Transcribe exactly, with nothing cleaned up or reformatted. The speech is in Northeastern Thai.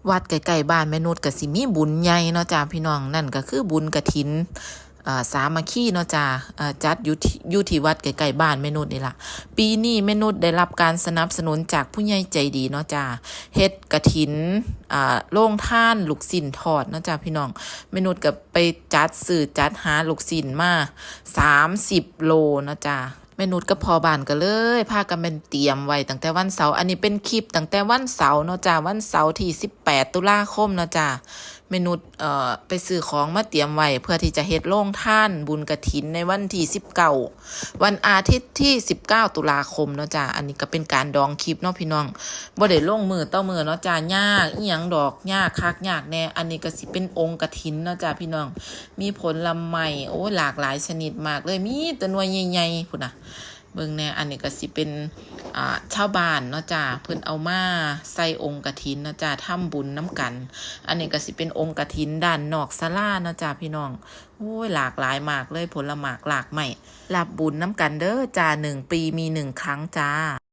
วัดใกล้ๆบ้านแม่นุชก็สิมีบุญใหญ่เนาะจ้าพี่น้อง นั่นก็คือบุญกฐิน เอ่อ สามัคคีเนาะจ้า เอ่อ จัดอยู่ที่ อยู่ที่วัดใกล้ๆบ้านแม่นุชนี่ล่ะ ปีนี้แม่นุชได้รับการสนับสนุนจากผู้ใหญ่ใจดีเนาะจ้า เฮ็ดกฐิน อ่า โรงทานลูกชิ้นทอดเนาะจ้าพี่น้อง แม่นุชก็ไปจัดซื้อจัดหาลูกชิ้นมา สามสิบโลเนาะจ้า แม่นุชกับพ่อบ้านก็เลยพากันเป็นเตรียมไว้ตั้งแต่วันเสาร์ อันนี้เป็นคลิปตั้งแต่วันเสาร์เนาะจ้า วันเสาร์ที่สิบแปดตุลาคมเนาะจ้า แม่นุช เอ่อ ไปซื้อของมาเตรียมไว้เพื่อที่จะเฮ็ดโรงทานบุญกฐินในวันที่สิบเก้า วันอาทิตย์ที่สิบเก้าตุลาคมเนาะจ้า อันนี้ก็เป็นการดองคลิปเนาะพี่น้อง บ่ได้ลงมื้อต่อมื้อเนาะจ้า ยากอิหยังดอก ยากคักยากแน่ อันนี้ก็สิเป็นองค์กฐินเนาะจ้าพี่น้อง มีผลไม้ โอ้ย หลากหลายชนิดมากเลย มีแต่หน่วยใหญ่ๆ พุ้นน่ะ เบิ่งแน่ อันนี้ก็สิเป็น อ่า ชาวบ้านเนาะจ้า เพิ่นเอามาใส่องค์กฐินเนาะจ้า ทำบุญนำกัน อันนี้ก็สิเป็นองค์กฐินด้านนอกศาลาเนาะจ้าพี่น้อง โอ้ย หลากหลายมากเลย ผลหมากหลากไม้ รับบุญนำกันเด้อจ้า หนึ่งปีมีหนึ่งครั้งจ้า